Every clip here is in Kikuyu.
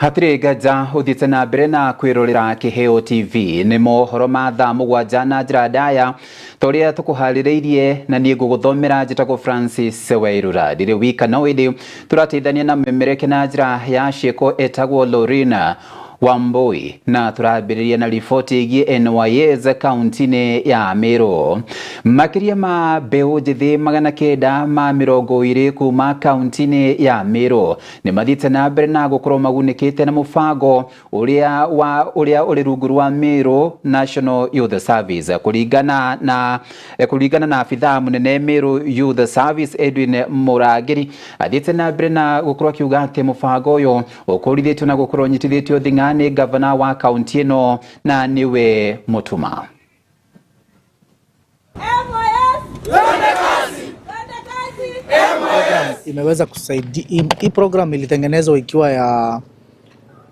Hatirĩ nganja ũthiĩte na mbere na kwĩrorera Kĩheo TV nĩ mohoro ma thaa 7 na njĩra ndaya ta ũrĩa tũkũharĩrĩirie, na niĩ ngũgũthomera njĩtagwo Francis Wairura. Ndirĩ wika no ĩndĩ tũrateithania na memereke na njĩra ya ciĩko etagwo Lorena Wambui, na tũrambĩrĩria na riboti ĩgiĩ NYS kaunti-inĩ ya Meru. Makĩria ma mbeũ njĩthĩ 920 kuma kaunti-inĩ ya Meru nĩ mathiĩte na mbere na gũkorwo magunĩkĩte na mũbango ũrĩa ũrĩ rungu rwa Meru National Youth Service. Kũringana na abithaa mũnene Meru Youth Service Edwin Mũrangĩri, athiĩte na mbere na gũkorwo akiuga atĩ mũbango ũyũ ũkũrithĩtio na gũkorwo ũnyitithĩtio thing'a nĩ gavana wa kaunti ĩno na nĩwe Mutuma. Imeweza kusaidia. Hii program ilitengenezwa ikiwa ya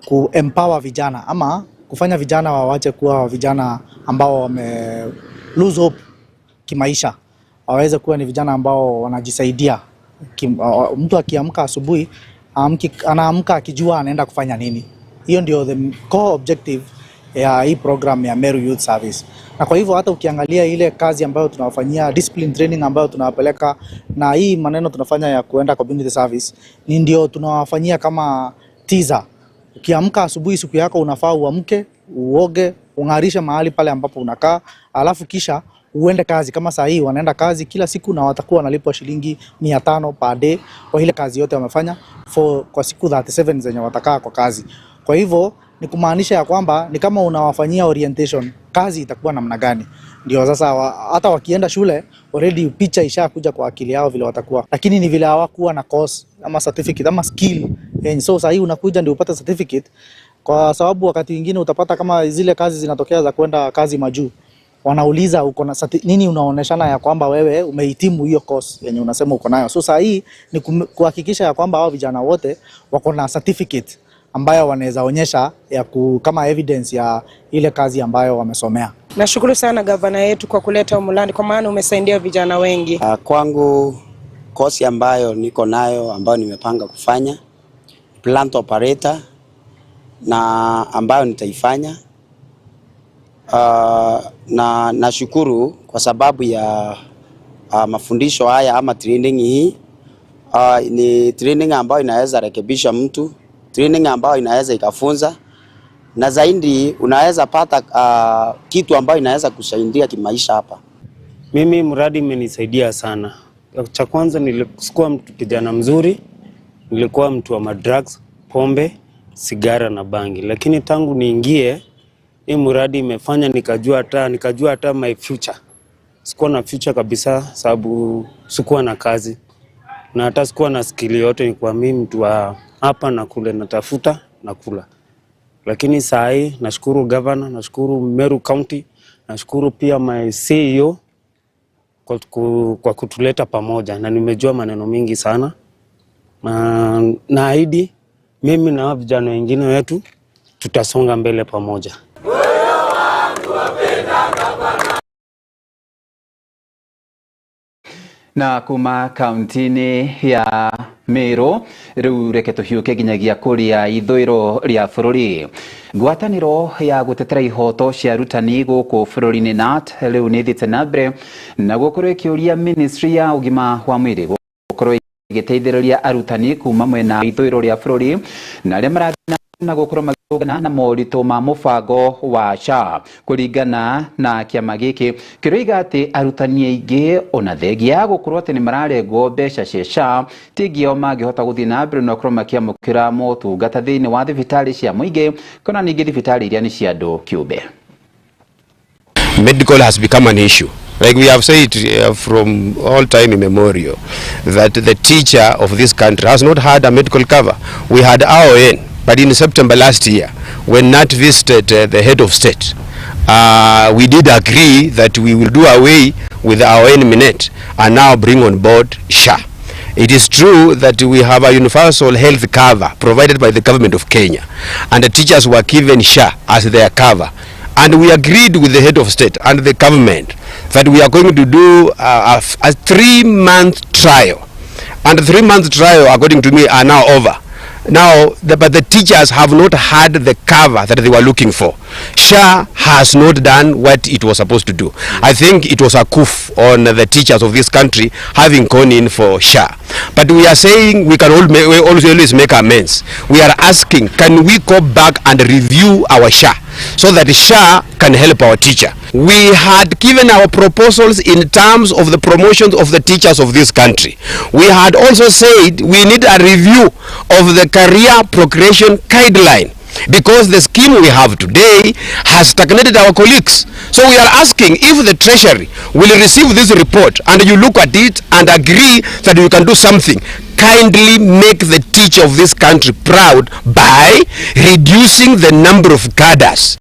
ku empower vijana ama kufanya vijana wawache kuwa vijana ambao wame lose hope kimaisha, waweze kuwa ni vijana ambao wanajisaidia. Mtu akiamka asubuhi anaamka akijua anaenda kufanya nini. Hiyo ndio the core objective ya hii program ya Meru Youth Service. Na kwa hivyo hata ukiangalia ile kazi ambayo tunawafanyia, discipline training ambayo tunawapeleka, na hii maneno tunafanya ya kuenda community service, ni ndio tunawafanyia kama teaser. Ukiamka asubuhi siku yako unafaa uamke, uoge, ungarishe mahali pale ambapo unakaa, alafu kisha uende kazi. Kama saa hii wanaenda kazi kila siku na watakuwa wanalipwa shilingi 500 per day kwa ile kazi yote wamefanya kwa siku 37 zenye watakaa kwa kazi. Kwa hivyo ni kumaanisha ya kwamba ni kama unawafanyia orientation, kazi itakuwa namna gani. Ndio sasa hata wakienda shule already picha ishakuja kwa akili yao vile watakuwa, lakini ni vile hawakuwa na course ama certificate ama skill. So sasa hii unakuja ndio upate certificate, kwa sababu wakati mwingine utapata kama zile kazi zinatokea za kwenda kazi majuu, wanauliza uko na nini, unaoneshana ya kwamba wewe umehitimu hiyo course yenye unasema uko nayo. So sasa hii ni kuhakikisha ya kwamba hao vijana wote wako na certificate ambayo wanaweza onyesha ya kama evidence ya ile kazi ambayo wamesomea. Nashukuru sana gavana yetu kwa kuleta Umulandi, kwa maana umesaidia vijana wengi. Kwangu kosi ambayo niko nayo ambayo nimepanga kufanya plant operator na ambayo nitaifanya. Na nashukuru kwa sababu ya mafundisho haya ama training hii. Ni training ambayo inaweza rekebisha mtu, training ambayo inaweza ikafunza, na zaidi unaweza pata kitu ambayo inaweza kusaidia kimaisha hapa. Mimi mradi imenisaidia sana. Cha kwanza nilikuwa mtu kijana mzuri, nilikuwa mtu wa madrugs, pombe, sigara na bangi. Lakini tangu niingie hii mradi imefanya nikajua hata my future. Sikuwa na future kabisa sababu sikuwa na kazi. Na hata sikuwa na skill yote, nilikuwa mimi mtu wa hapa na kule, natafuta na kula. Lakini saa hii nashukuru governor, nashukuru Meru County, nashukuru pia my CEO kwa kutuleta pamoja, na nimejua maneno mingi sana. Na naahidi mimi na vijana wengine wetu tutasonga mbele pamoja. Na kuma kaunti-inĩ ya Meru rĩu reke tũhiũke nginyagia kũrĩa ithũĩro rĩa bũrũri. Ngwatanĩro ya gũtetera ihoto cia arutani gũkũ bũrũri-inĩ KNUT rĩu nĩ ĩthiĩte na mbere na gũkorwo ĩkĩũria ministry ya ũgima wa mwĩrĩ gũkorwo ĩgĩteithĩrĩria arutani kuma mwena ithũĩro rĩa bũrũri na arĩa marathiĩ na gũkorwo magĩtũngana na moritũ ma mũbango wa SHA. Kũringana na kĩama gĩkĩ kĩroiga atĩ arutani aingĩ ona thengia ya gũkorwo atĩ nĩ mararengwo mbeca cia SHA ti aingĩ ao mangĩhota gũthiĩ na mbere na gũkorwo makĩamũkĩra motungata thĩinĩ wa thibitarĩ cia mũingĩ kana ningĩ thibitarĩ iria nĩ cia andũ kĩũmbe. Medical has become an issue. Like we have said from all time immemorial, that the teacher of this country has not had a medical cover. We had RON, but in September last year, when KNUT visited the head of state, we did agree that we will do away with our Minet and now bring on board SHA. It is true that we have a universal health cover provided by the government of Kenya, and the teachers were given SHA as their cover. And we agreed with the head of state and the government that we are going to do a 3-month trial. And the 3-month trial, according to me, are now over. Now, but the teachers have not had the cover that they were looking for. SHA has not done what it was supposed to do. I think it was a coup on the teachers of this country having gone in for SHA. But we are saying we can always make amends. We are asking, can we go back and review our SHA so that SHA can help our teacher? We had given our proposals in terms of the promotions of the teachers of this country. We had also said we need a review of the career progression guideline, because the scheme we have today has stagnated our colleagues. So we are asking if the Treasury will receive this report and you look at it and agree that you can do something, kindly make the teacher of this country proud by reducing the number of cadres.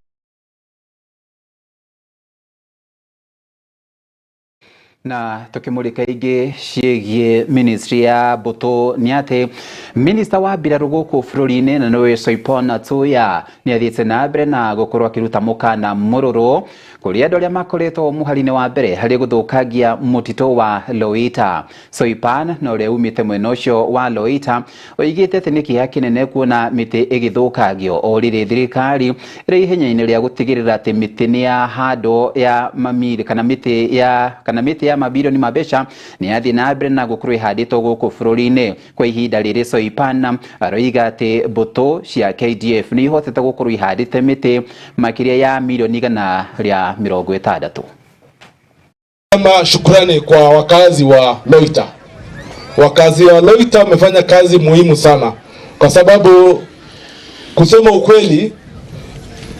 Na tukimulika ingi ciĩgiĩ ministry ya mbũtũ nĩ atĩ minista wa mbirarũ gũkũ bũrũri-inĩ na nĩwe Soipan Atuya nĩ athiĩte na mbere na gũkorwo akĩruta mũkana mũrũrũ kũrĩ andũ arĩa makoretwo mũhari-inĩ wa mbere harĩ gũthũkangia mũtitũ wa Loita. Soipan na ũrĩa umĩte mwena ũcio wa Loita oigĩte atĩ nĩ kĩeha kĩnene kuona mĩtĩ ĩgĩthũkangio o rĩrĩ thirikari ĩrĩ ihenya-inĩ rĩa gũtigĩrĩra atĩ mĩtĩ nĩ yahandwo ya mamiri kana mĩtĩ ya mabilioni ma mbeca nĩ yathiĩ na mbere na gũkorwo ĩhandĩtwo gũkũ bũrũri-inĩ. Kwa ihinda rĩrĩ Soipan aroiga atĩ mbũtũ cia KDF nĩ ihotete gũkorwo ihandĩte mĩtĩ makĩria ya milioni 160. Kama shukrani kwa wakazi wa Loita. Wakazi wa Loita wamefanya kazi muhimu sana, kwa sababu kusema ukweli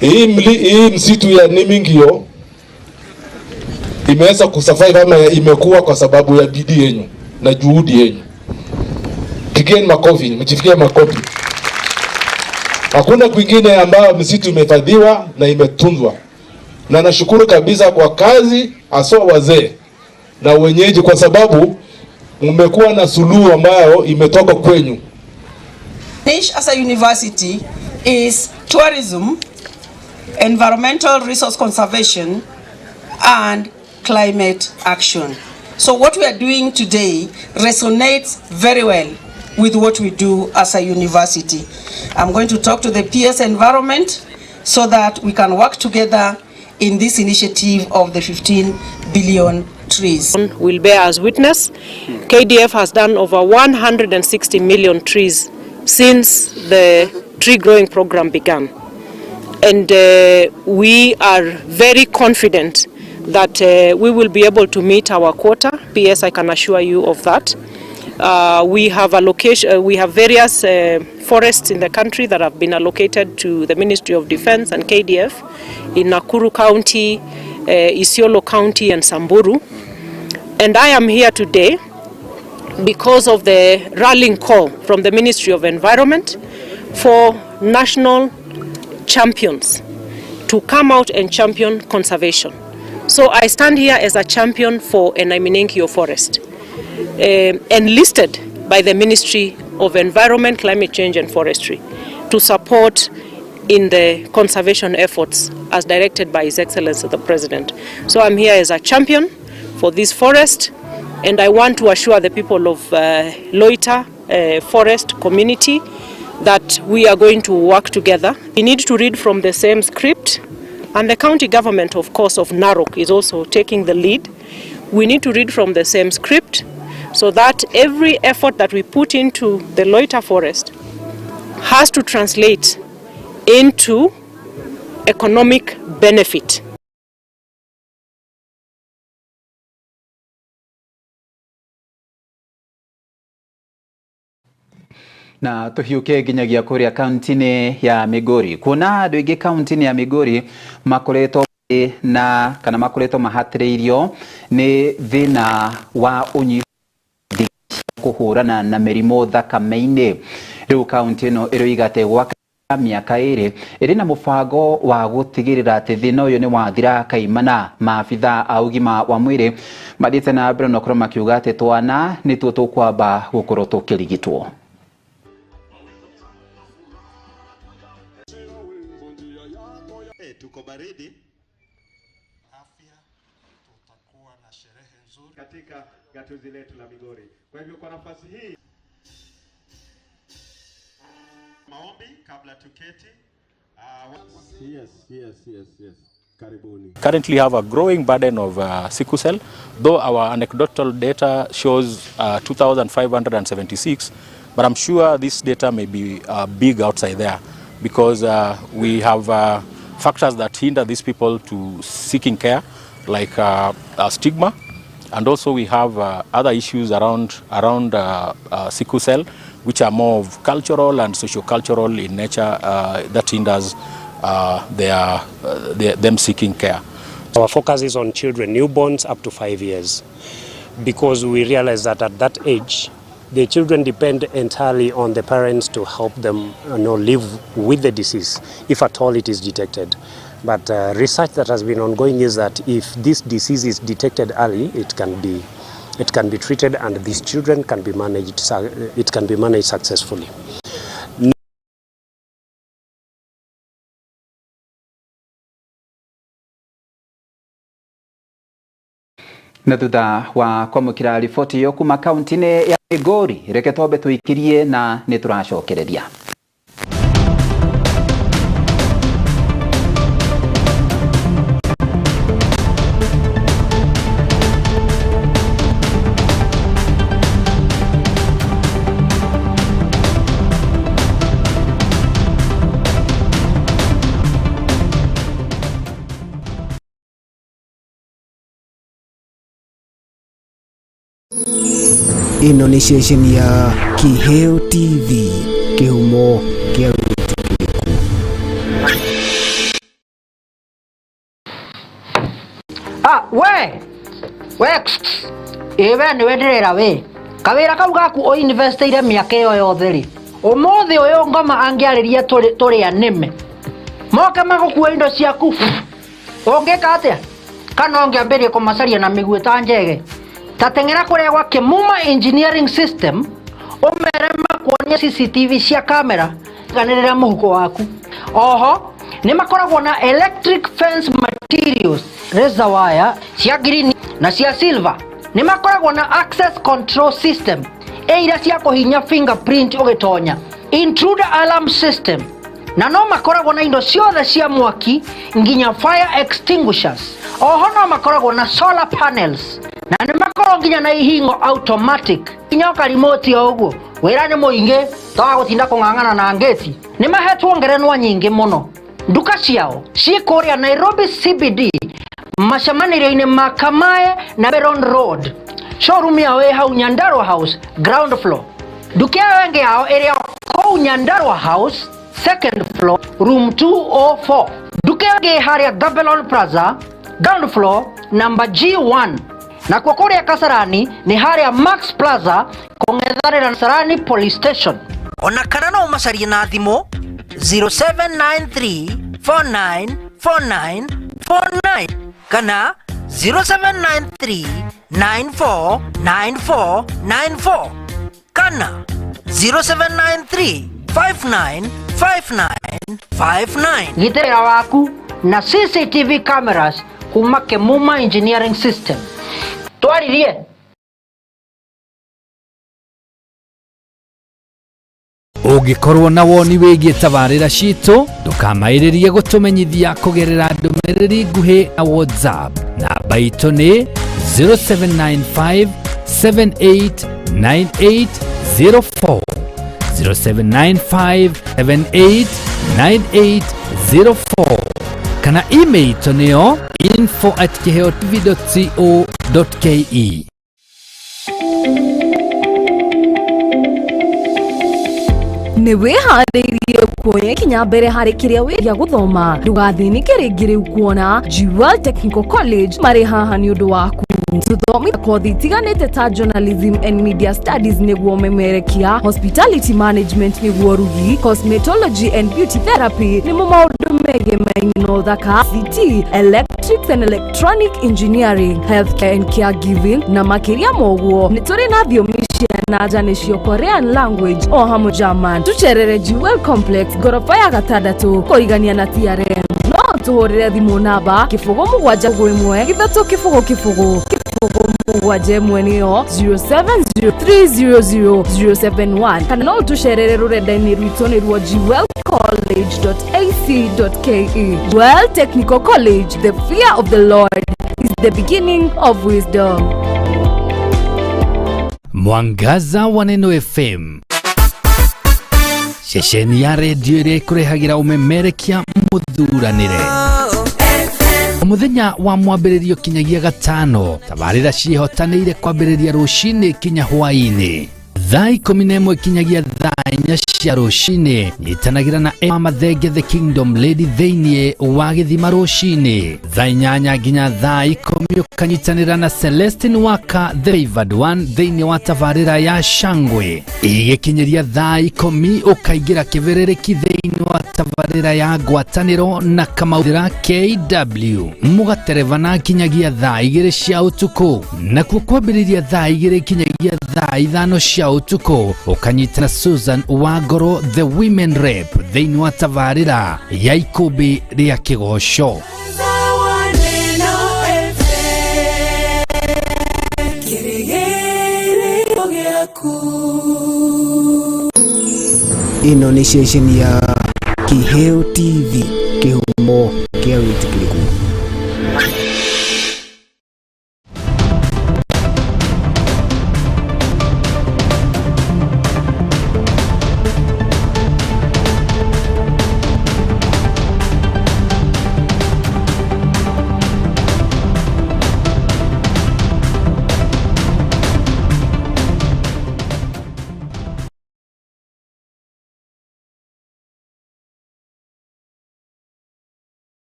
hii msitu ya Nemingio imeweza kusurvive ama imekuwa kwa sababu ya bidii yenu na juhudi yenu. Pigeni makofi, mjifikie makofi. Hakuna kwingine ambayo msitu imehifadhiwa na imetunzwa. Na nashukuru kabisa kwa kazi aswa wazee na wenyeji, kwa sababu mmekuwa na suluhu ambayo imetoka kwenyu. Niche as a university is tourism, environmental resource conservation and climate action. So what we are doing today resonates very well with what we do as a university. I'm going to talk to the PS Environment so that we can work together in this initiative of the 15 billion trees. Will bear as witness. KDF has done over 160 million trees since the tree growing program began. And we are very confident that we will be able to meet our quota. PS, I can assure you of that. We have allocation. We have various forests in the country that have been allocated to the Ministry of Defense and KDF in Nakuru County, Isiolo County, and Samburu. And I am here today because of the rallying call from the Ministry of Environment for national champions to come out and champion conservation. So I stand here as a champion for Enaiminenkio Forest, enlisted by the Ministry of Environment, Climate Change and Forestry to support in the conservation efforts as directed by His Excellency the President. So I'm here as a champion for this forest, and I want to assure the people of Loita Forest community that we are going to work together. We need to read from the same script, and the county government, of course, of Narok is also taking the lead. We need to read from the same script so that every effort that we put into the Loita Forest has to translate into economic benefit. Na tuhiuke nginyagia kuria kaunti-inĩ ya Migori, kuona andũ aingĩ kaunti-inĩ ya Migori makoretwo na kana makoretwo mahatĩrĩirio nĩ thĩna wa ũnyihu kũhũrana na mĩrimũ thakame-inĩ. Rĩu kaunti ĩno ĩroiga atĩ gwa mĩaka ĩrĩ ĩrĩ na mũbango wa gũtigĩrĩra atĩ thĩna ũyũ nĩ wathira kaimana. Maabitha a ũgima wa mwĩrĩ mathiĩte na mbere na gũkorwo makiuga atĩ twana nĩtuo tũkwamba gũkorwo tũkĩrigitwo. Tuko baridi afya, tutakuwa na sherehe nzuri katika gatuzi letu la Migori. Kwa hivyo kwa nafasi hii Yes. Karibuni. Currently have a growing burden of sickle cell, though our anecdotal data shows 2,576, but I'm sure this data may be big outside there because we have factors that hinder these people to seeking care, like stigma, and also we have other issues around sickle cell, which are more of cultural and sociocultural in nature that hinders them seeking care. Our focus is on children, newborns up to 5 years, because we realize that at that age, the children depend entirely on the parents to help them live with the disease, if at all it is detected. But research that has been ongoing is that if this disease is detected early, it can be treated, and these children can be managed. It can be managed successfully. Na thutha wa kwamũkĩra riboti ĩyo kuma kaunti-inĩ ya Migori, reke twambe tũikirie na nĩ tũracokereria. Ĩno nĩ ceceni ya Kiheo TV, kĩhumo kĩa wĩtĩkĩrĩku. We we ĩ we nĩwe ndĩrera we kawĩra kau gaku ũinvestĩire mĩaka ĩyo yothe rĩ, ũmũthĩ ũyũ ngoma angĩarĩria tũrĩ anĩme moke magũkua indo ciaku, ũngĩka atĩa? Kana ũngĩambĩrĩria kũmacaria na mĩguĩ ta njege? Tateng'era kũrĩa gwa Kĩmuma Engineering System ũmere makuonie CCTV cia kamera ganĩrĩra mũhuko waku. Oho nĩ makoragwo na electric fence materials, razor wire cia green na cia silver. Nĩ makoragwo na access control system ĩira cia kũhinya fingerprint ũgĩtonya, intruder alarm system, na no makoragwo na indo ciothe cia mwaki nginya fire extinguishers. Oho no makoragwo na solar panels na nĩ makoragwo nginya na ihingo automatic nyoka remote o ũguo. Wĩra nĩ mũingĩ toga gũtinda kũng'ang'ana na ngĩti. Nĩ mahetwo ngerenwa nyingĩ mũno. Nduka ciao ciĩ kũrĩa Nairobi CBD, macemanĩrio-inĩ ma Kamae na Meron Road. Showroom yao ĩ hau Nyandarua House ground floor. Nduka ĩyo ĩngĩ yao ĩrĩ kũu Nyandarua House second floor room 204. Nduka ĩyo ĩngĩ harĩa Gamelon Plaza ground floor number G1. Nakuo kũrĩa Kasarani nĩ harĩa Max Plaza kũng'ethanĩra na Kasarani Police Station. Ona kana no ũmacarie na thimũ 0793 4949 49 kana 0793 9494 94 kana 0793 5959 59. Gitĩra waku na CCTV cameras kuma Kĩmuma Engineering System. Twaririe. Ũngĩkorwo na woni wĩgiĩ tabarĩra citũ, ndũkamaĩrĩrie gũtũmenyithia kũgerera ndũmĩrĩri nguhĩ na WhatsApp. Namba itũ nĩ 0795 789804, 0795 789804, kana email itũ nĩyo info@kiheotv.co.ke. Nĩ wĩharĩirie kuoya ikinya mbere harĩ kĩrĩa wĩria gũthoma, ndũgathĩnĩke rĩngĩ rĩu kuona Jewel Technical College marĩ haha nĩ ũndũ waku. Tũthomithia kothi itiganĩte ta journalism and media studies nĩguo memerekia, hospitality management nĩguo rugi, cosmetology and beauty therapy nĩmo maũndũ megemainie na ũthaka, CT, electrics and electronic engineering, healthcare and caregiving na makĩria ma ũguo nĩ tũrĩ na thiomi cia na nja nĩcio Korean language o hamwe German. Tũcerere Jewel Complex ngoroba ya gatandatũ kũrigania na TRM. No tũhũrĩre thimũ namba 0 7 1 3 0 0 0 7 1 nĩyo 0703000071 kana no ũtũcerere rũrenda-inĩ rwitũ nĩruo Jewel College. College.ac.ke. Well Technical College, the fear of the Lord is the beginning of wisdom. Mwangaza wa Neno FM, ceceni ya redio ĩrĩa ĩkũrehagĩra ũmemerekia mũthuranĩre mũthenya wa mwambĩrĩrio kinyagia gatano. Tabarĩra ciĩhotanĩire kwambĩrĩria rũcinĩ kinya hwaĩ-inĩ thaa 11 kinyagia thaa 4 cia rũcinĩ. Nyitanagĩra na Emma Mathenge the Kingdom Lady thĩinĩ wa gĩthima rũcinĩ thaa 8 nginya thaa 10, ũkanyitanĩra na Celestine Waka the Favored One thĩinĩ wa tabarĩra ya Shangwe. Igĩkinyĩria thaa 10 ũkaingĩra kĩbĩrĩrĩki thĩinĩ wa tabarĩra ya ngwatanĩro na Kamauthira KW, mũgaterebana kinyagia thaa 2 cia ũtukũ. Nakuo kwambĩrĩria thaa 2 kinyagia thaa 5 cia ũtukũ ũkanyitana Susan Wangoro the Women Rep thĩinĩ wa tabarĩra ya ikũmbĩ rĩa kĩgoco. Ĩno nĩ ceceni ya Kiheo TV, kĩhumo kĩa wĩtĩkĩrĩku.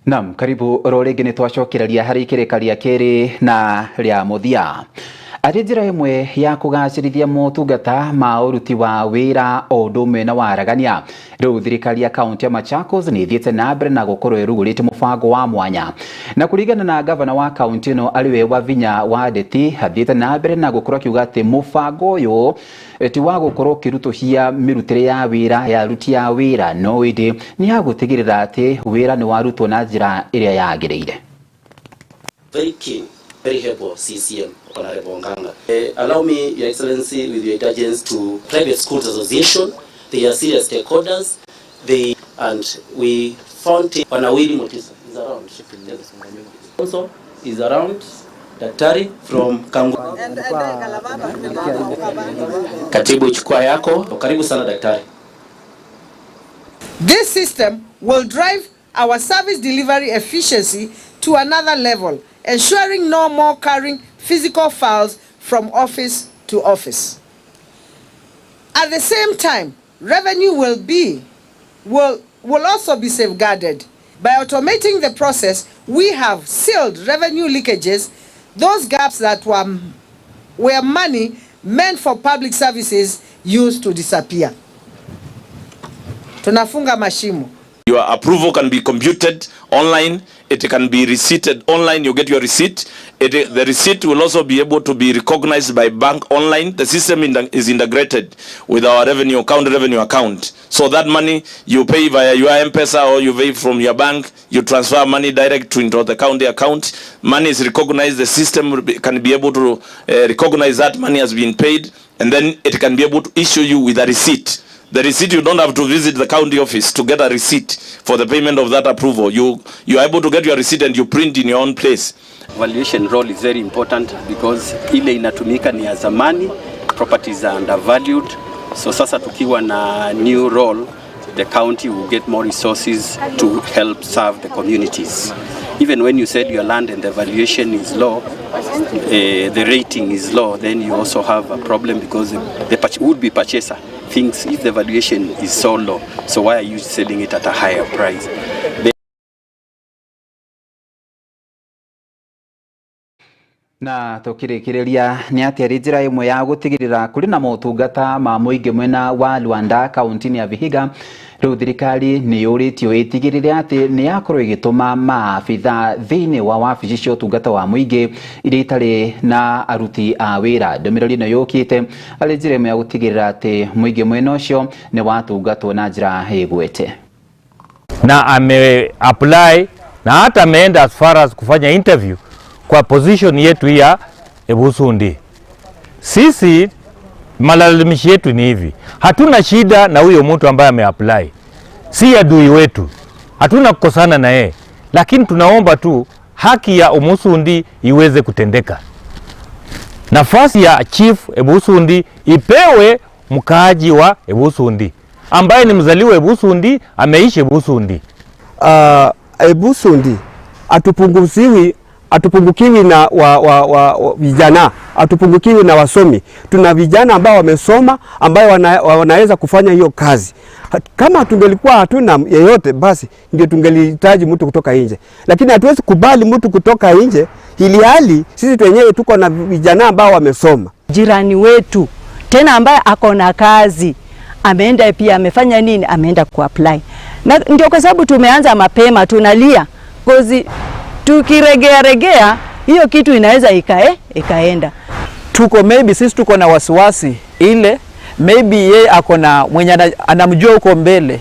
Naam, karibu oro rĩngĩ nĩ twacokereria harĩ ikĩrĩka rĩa kerĩ na rĩa mũthia. Arĩ njĩra ĩmwe ya kũgacĩrithia motungata ma ũruti wa wĩra o ũndũ ũmwe na waragania, rĩu thirikari ya kaunti ya Machakos nĩ ĩthiĩte na mbere na gũkorwo ĩrugũrĩte mũbango wa mwanya. Na kũringana na gavana wa kaunti ĩno arĩ we Wavinya wa Ndeti, athiĩte na mbere na gũkorwo akiuga atĩ mũbango ũyũ ti wa gũkorwo ũkĩrutũhia mĩrutĩre ya wĩra ya aruti a wĩra, no ĩndĩ nĩ ya gũtigĩrĩra atĩ wĩra nĩ warutwo na njĩra ĩrĩa yagĩrĩire. Very keen, very able CCM, Honorable Nganga. Allow me, Your Excellency, with your indulgence, to Private Schools Association. They are serious stakeholders. And we found it. Wanawili Mutisa is around. Also is around. Daktari from Kangu. Katibu, chukua yako. Karibu sana daktari. This system will drive our service delivery efficiency to another level, ensuring no more carrying physical files from office to office. At the same time, revenue will also be safeguarded. By automating the process, we have sealed revenue leakages, those gaps that were where money meant for public services used to disappear. Tunafunga mashimo. Your approval can be computed online. It can be receipted online. You get your receipt. The receipt will also be able to be recognized by bank online. The system is integrated with our revenue account, So that money you pay via your M-Pesa or you pay from your bank, you transfer money direct into the county account. Money is recognized. The system can be able to recognize that money has been paid, and then it can be able to issue you with a receipt. The receipt, you don't have to visit the county office to get a receipt for the payment of that approval. You are able to get your receipt and you print in your own place. Valuation role is very important because ile inatumika ni ya zamani, properties are undervalued. So sasa tukiwa na new role, the county will get more resources to help serve the communities. Even when you sell your land and the valuation is low, the rating is low, then you also have a problem because the would-be purchaser thinks if the valuation is so low, so why are you selling it at a higher price? Na tukirikiriria ni ati njira imwe ya gutigirira kuri na motungata ma muingi mwena wa Luanda kaunti ya Vihiga, riu thirikari ni yuritio itigirire ati ni yakorwo igituma maabitha thiini wa wabici cia utungata wa muingi iria itari na aruti a wira. Ndumiriri ino yukite ari njira imwe ya gutigirira ati muingi mwena ucio ni watungatwo na njira igwete. Na ame apply na hata ameenda as far as kufanya interview kwa position yetu ya Ebusundi. Sisi malalamishi yetu ni hivi, hatuna shida na huyo mtu ambaye ameapply, si adui wetu, hatuna kukosana na yeye, lakini tunaomba tu haki ya Omusundi iweze kutendeka. Nafasi ya chief Ebusundi ipewe mkaaji wa Ebusundi ambaye ni mzaliwa Ebusundi, ameishi Ebusundi. Ebusundi atupungukiwi na wa vijana, atupungukiwi na wasomi. Tuna vijana ambao wamesoma, ambao wanaweza kufanya hiyo kazi. Kama tungelikuwa hatuna yeyote, basi ndio tungelihitaji mtu kutoka nje. Lakini hatuwezi kubali mtu kutoka nje ili hali sisi wenyewe tuko na vijana ambao wamesoma. Jirani wetu tena ambaye ako na kazi ameenda pia, amefanya nini? Ameenda kuapply. Na ndio kwa sababu tumeanza mapema, tunalia kozi, tukiregea regea hiyo kitu inaweza ikaenda. Tuko maybe sisi tuko na wasiwasi ile maybe yeye ako na mwenye anamjua huko mbele,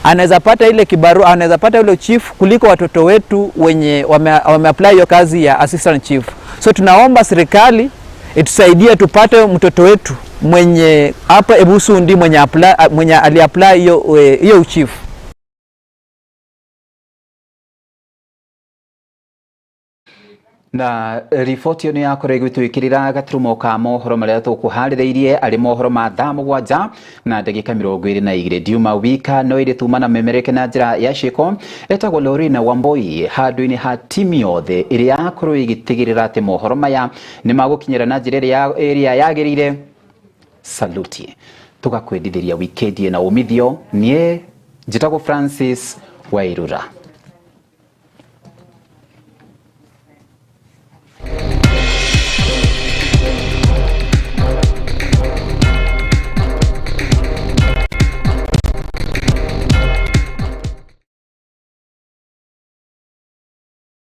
anaweza pata ile kibarua, anaweza pata ile chief kuliko watoto wetu wenye wame apply hiyo kazi ya assistant chief. So tunaomba serikali itusaidie tupate mtoto wetu mwenye hapa Ebusundi mwenye aliapply hiyo chief. Na riboti ĩyo nĩ yakorwo ĩgĩtwĩkĩrĩra gaturumo ka mohoro marĩa tũkũharĩrĩirie arĩ mohoro ma thaa 7 na ndagĩka 22. Ndiuma wika no ĩrĩ tuma na memereke na njĩra ya ciĩko. Etagwo Lorena Wamboi handũ-inĩ ha timu yothe ĩrĩa yakorwo ĩgĩtigĩrĩra atĩ mohoro maya nĩ magũkinyĩra na njĩra ĩrĩa yagĩrĩire. Saluti, tugakwendithĩria wikendi na umithio. Niĩ njĩtagwo Francis Wairura.